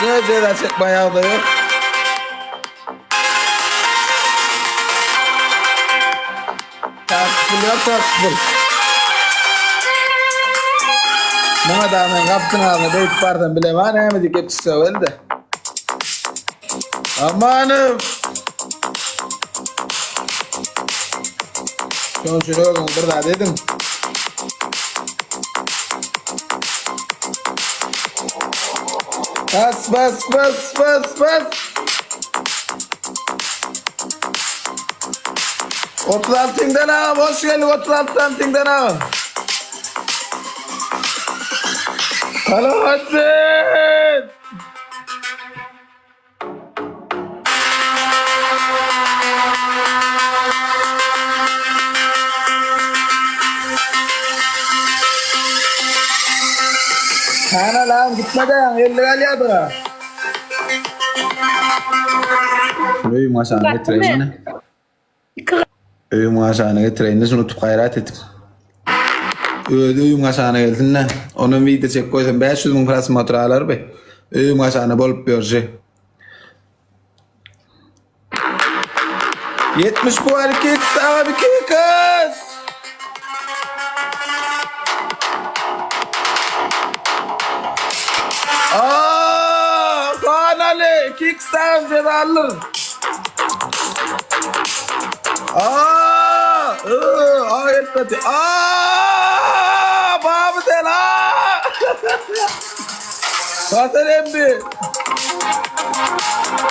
Ne ceza çekme ýagdaýy ýok. Tak pul ýok, tak pul. Muňa da men gapyň agzyna beýdip barsam bilemä näme diýip gep çyksa welde. Amanym. Şonuň üçin özüňiz bir zat ediň. Bas bas bas bas bas. 36 tingden agam hoş geldik 36 santimden agam. Salahattin. Hana lan gitme de 50 galýardy. Öýüň aşagyna getireýin. Öýüň aşagyna getireýin-de şuny tutup gaýrat edip. Özi öýüň aşagyna gelsin-de, onam wideo çekip goýsam 500 müň prosmotr alar bi. Öýüň aşagyna bolup ýörşi. 70 puan 2 x abi 2 x. Aa, Kaan Ali 2 x daha cezalı. Aa, ıı, aa etmedi. Aa, baby sen aa. Hasan emmi.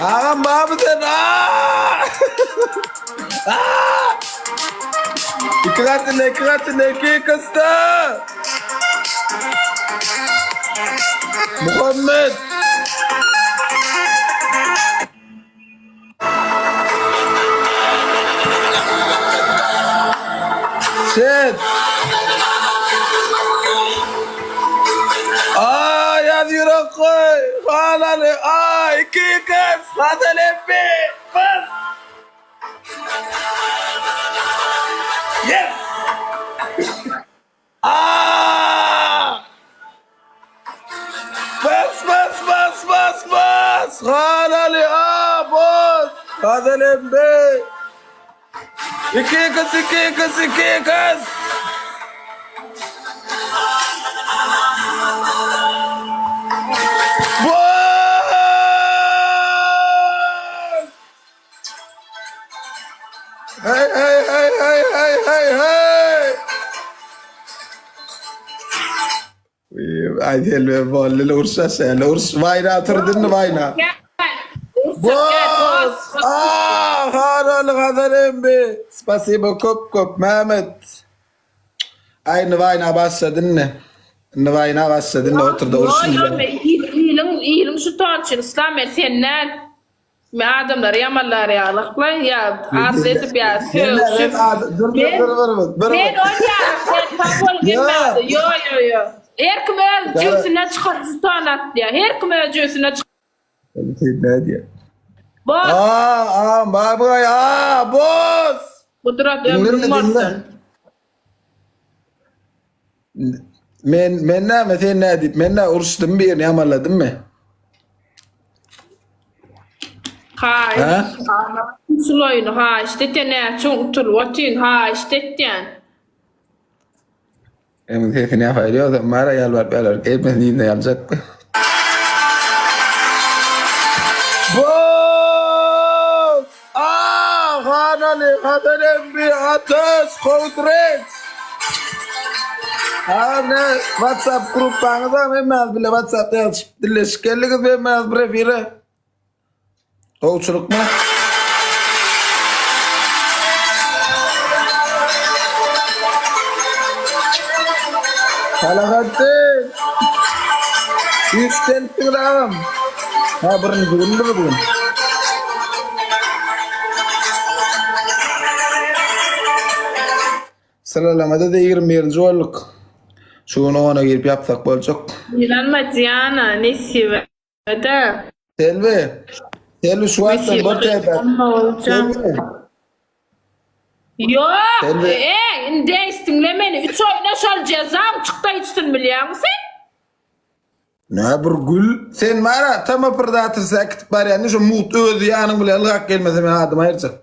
Agam baby sen aa. Aa. İki katına iki katına iki kısta. Muhammed. Set. Aa yaz yürek koy. Halalı. Aa iki kız. Hasan emmi. Bas. Yes. Aa! Bas bas bas bas bas. Halaly aa bas. Hasan emmi. İki kız iki kız iki kız. Bas! Hey hey hey hey hey hey hey. Ay gelme bolly urşa şeýle urş waýna turdun waýna. Boz! Ah, Haraly Hazar emmi. Spasibo köp köp Mehmet. Ay indi waýna başlady indi. Indi waýna başlady indi oturda urşun. Ýok, ýok, iliň şu tonçyny Islam men senden. Men adamlary ýamanlar ýalykla ýa arz edip ýa sögüşip. Men men ol ýaly sen sag bol hemme ýo ýo ýo. Her kim öz jübsünden çykaryp žutan atýa. Her kim öz jübsünden çyk. Ne diýýär? Bos. Aa, aa, babay, aa, bos. Gudrat ömrüň bolsun. Men men näme sen nä diýip men nä uruşdym birini ýamanladymmy? Haýyş. Şul oýny haýyşt etýän näçe utulyp otyryn haýyşt etýän. Emin sesini ýapaýly ýogsa mara ýalbaryp ýalbaryp gelmesin yzyna ýaljakdy. Bos! Aa, Hanaly, Hasan emmi, Ateş, Kowdreç. Ha, ne WhatsApp gruppaňyz hem hemmäňiz bile WhatsAppda ýazyşyp dilleşip geldiňiz hemmäňiz bir efire. Gowçulykmy? Salahatdin! Üç gelipsiňiz agam. Ha birinji gündür bu gün. Syralamada-da 21-nji bolduk. Şu gün ona girip ýapsak boljak. Ýylanma Diana, nesibe. Ede. Selbi. Selbi şu wagtdan Mesih bor täze. Olacağım. Selbi. Yok. Selbi. E, indi diňle meni. Üç oýna şol jezam çykda içsin bilýäňmi sen? Nä bir gül. Sen bara tama pyrdatyrsa äkitip barýan şu mugt özi ýanyň bilen ylgap gelmese men adam aýyrjak.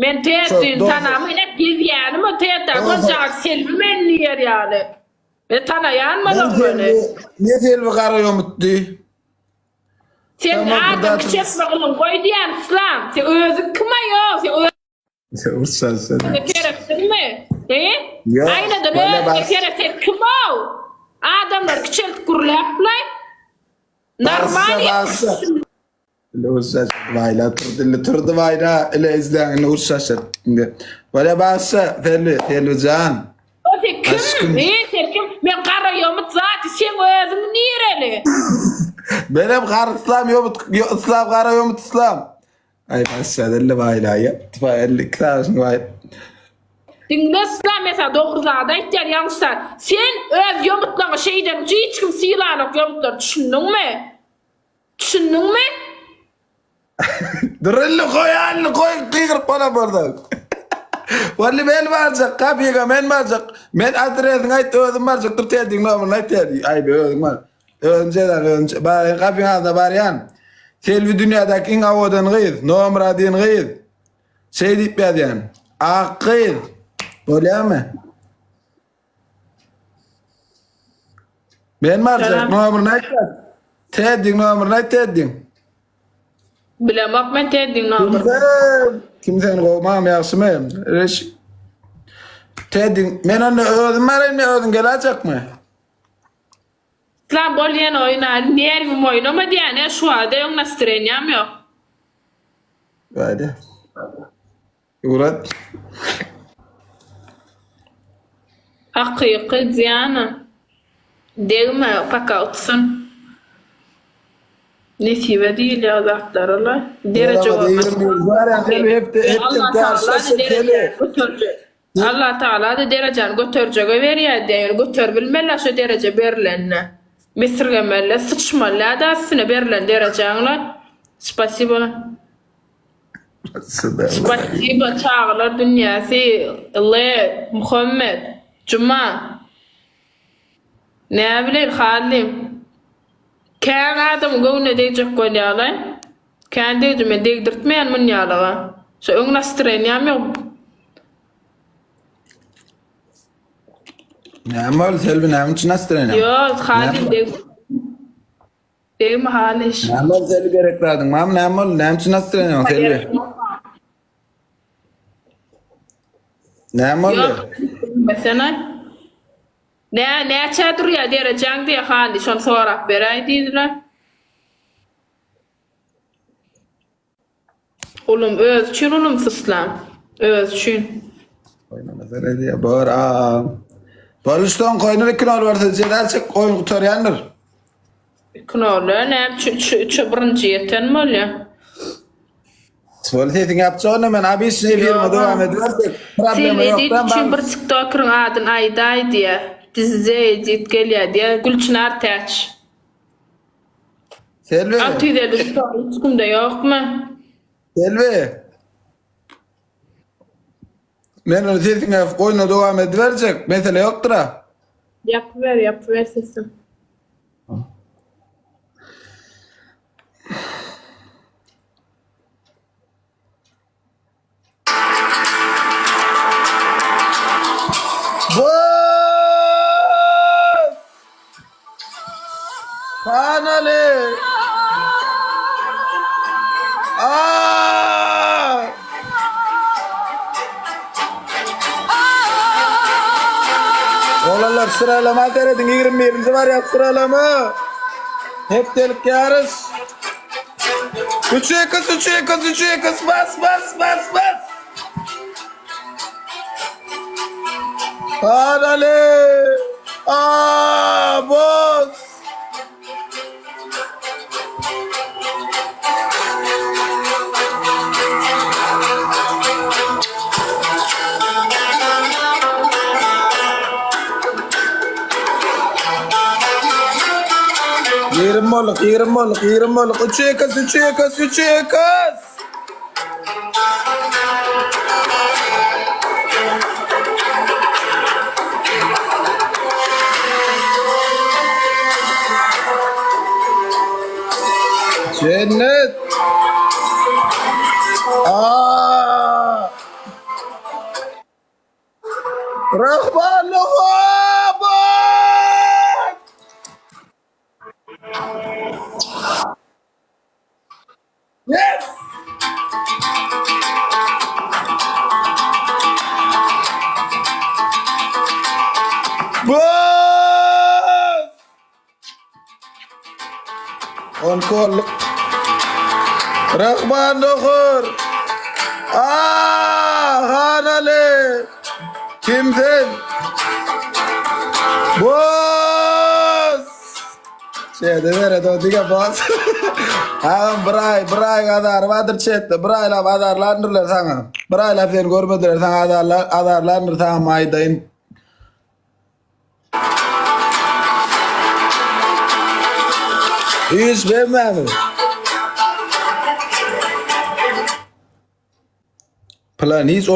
Men Teddini tanamok ine gezýänim o Tedda gözjagaz Selbi men diýer ýaly. Men tanaýan bolam ony. Ne Selbi gara ýomutdy. Sen adam kiçeltme gylyň goý diýýän Islam. Sen özüň kim aýo? Sen özüňe seretdiňmi? He? Aýnadan özüňe seret sen kim-ow? Adamlary kiçeltip gürläp-laý. Normal Ile urşaş baýla turdy ile turdy baýla ile izläň ile urşaş indi. Bolýa bagşa Selbi Selbijan. O sen kim? E, sen kim? Men gara ýomut zat, sen özüň nireli? Menem gara yslam ýomut, yslam gara ýomut yslam. Aý bagşa ile baýla ýa. Tufa 52 sagaşyň baý. Diňle yslam men sana dogry zady aýtýan ýalňyş zat. Sen öz ýomutlaňy şeýdeniň üçin hiç kim sylanok ýomutlary düşündiňmi? Düşündiňmi? Dur indi goý indi goý gygyryp bolan bolsaň. Wally men barjak gapyga men barjak. Men adresiňi aýt özüm barjak dur Teddiň nomerini aýt Teddi. Aý be özüň bar. Özüm jezan özüm barýan gapyň agzyna barýan. Selbi dünýädäki iň owadan gyz, nomer adin gyz. Şeý diýip ýazýan. Ak gyz. Bolýamy? Men barjak nomerini aýt. Teddiň nomerini aýt Teddiň. Bilemok men Teddiň nomerini. Kim sen gowy mam ýagşymy? Reş. Teddiň men onda özüm baraýyn özüň geläjekmi? Islam bol ýene oýna nerwim oýnama diýýän e şu wagda öň nastreniýam ýok. Hadi. Ugrat. Hakyky Diana. Degme paka utsun. Nesibe diýilýär o zatlara la. Dereje bolmasa. Allah Tagala da derejäni göterjege berýär diýýär. Ýöne göteribilmeli şo dereje berlende. Mesirgemeli, syçmaly-da üstüne berlen derejäň la. Spasibo. Spasibo çagalar dünýäsi L Muhammet Juma Näbileýin Hally Kän adamyň göwnüne degjek bolýalaý Kän degdi men degdirtmeýän munýalyga Şo öň nastreniýam ýok. Näme boldy Selbi näme üçin nastreniýam? Ýok Hally deg Degme halyş. Näme boldy Selbi gerek zadyň barmy näme boldy näme üçin nastreniýaň Selbi? Näme boldy? Ýok diýmesene. Nä näçä durýa derejäň diýä halyş şony sorap beräý diýdiler. Ulum öz üçin ulum syslam. Öz üçin. Oýnamazar edýär. Bor a. Boluşdan koýnur 2 nol berse jeza çek oýun gutarýandyr. 2 nol näme üçin 3 3 birinji ýeten bolýar. Bol sesiň ýapjak onda men obişni efirime dowam edibersek. Problema Sen ýok. edit üçin bir tiktokeryň adyny aýdaý diýä. Bizde edit gelýär diýä. Gülçynar Täç. Selbi. 650 story hiç kimde ýokmy? Selbi. Men ony sesiňe oýna dowam ediberjek. Mesele ýokdur-a. Ýapyber, ýapyber sesim. Bas! Kanaly! Aa! Oglanlar syralama serediň 21-nji barýar syralama. Hepdelik ýaryş. 3 x 3 x 3 x bas bas bas bas. Kanaly! Aa, bas! Ýigrimi bolduk, ýigrimi bolduk, ýigrimi bolduk. Üç ekes, üç ekes, üç ekes. Cennet. Aa! Rahman Rahman! Yes! Bas! On kolluk. Rahman Nohur. Aa, Hanali. Kimsin? Bas! Çete beret o diňe bas. Agam bir aý, bir aý azary bardyr çetde. Bir aýlap azarlandyrlar saňa. Bir aýlap seni görmediler saňa azarlar, azarlandyr saňa aýdaýyn. Hiç bermämi? Plan hiç.